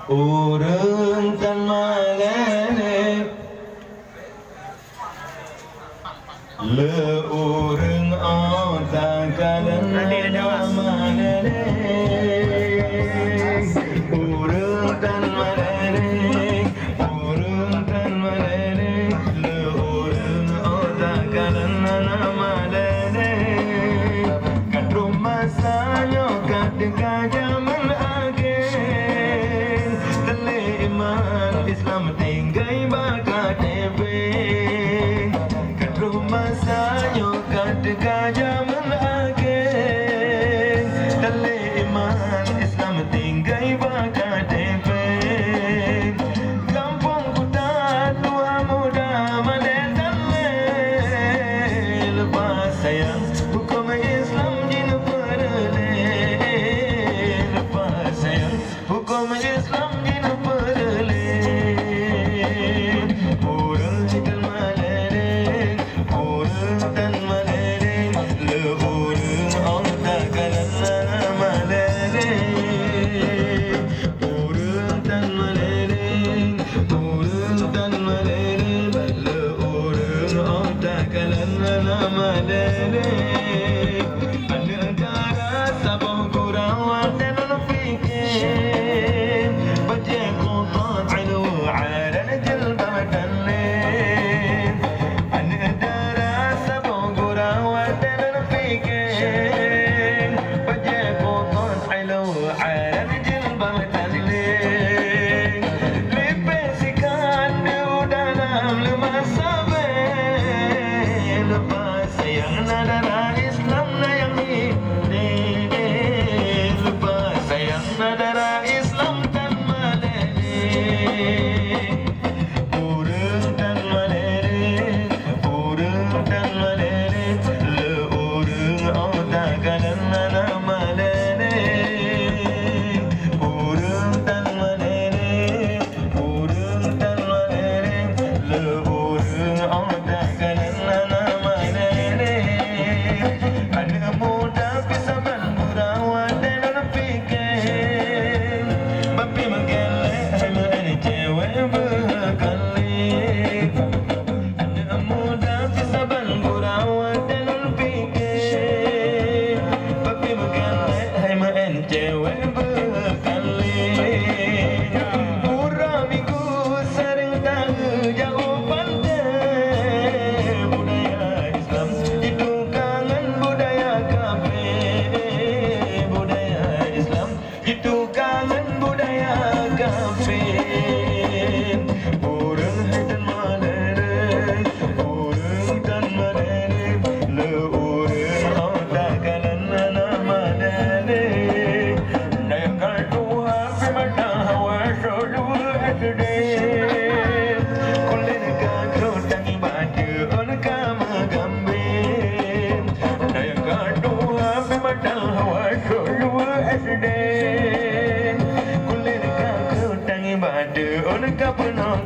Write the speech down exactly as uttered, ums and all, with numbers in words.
Ureuëng tan malée, le ureuëng óh takalon hana malée. Ureuëng tan malée, ureuëng tan malée, le ureuëng óh takalon hana malée. Ka troh masa nyoe ka teuka jamén akhé, teuléh iman Islam tinggai bak K T P. Ka troh masa nyoe ka teuka jamén akhé, teuléh iman Islam tinggai bak K T P. Gampông kuta tuha muda malée tan lé, leupah sayang hukôm Islam jinoe peureulée, leupah sayang hukôm Islam jinoe peureulée. Ureuëng tan malée, ureuëng tan malée, le ureuëng óh takalon hana malée. Ureuëng tan malée, ureuëng tan malée, le ureuëng óh takalon hana malée. Aneuëk dara saboh gura watée lôn pike, bajée khutan ilu adan jilbab tan lé. Aneuëk dara saboh gura watée lôn pike, bajée khutan ilu adan jilbab tan lé. Lipéh sikan di u dalam leumah sabe, leupah sayang na dara Islam na nyang hidéh, leupah sayang na dara Islam tan malée. Ureuëng tan malée, ureuëng tan malée, le ureuëng óh takalon hana malée. Ureuëng tan malée, ureuëng tan malée, le ureuëng óh takalon hana malée. Aneuëk muda pih saban gura watée lôn pike, bak pih meugelek hai meu'en cewek beukalé. Aneuëk muda pih saban gura watée lôn pike, bak pih meugelek hai meu'en cewek beukalé. Uroe Minggu seuring taeu jak u panté. Budaya Islam jituka ngon budaya kafé. Budaya Islam jituka ngon budaya kafé. Ureuëng hai tan malée, ureuëng tan malée, le ureuëng óh takalon hana malée. Nyan ka tuha pih mata hawa soluwe S D. Kulét ka krot tangi bak teuôn ka meugambé. Nyan ka tuha pih mata hawa soluwe S D. Kulét ka krot tangi bak teuôn ka peunoh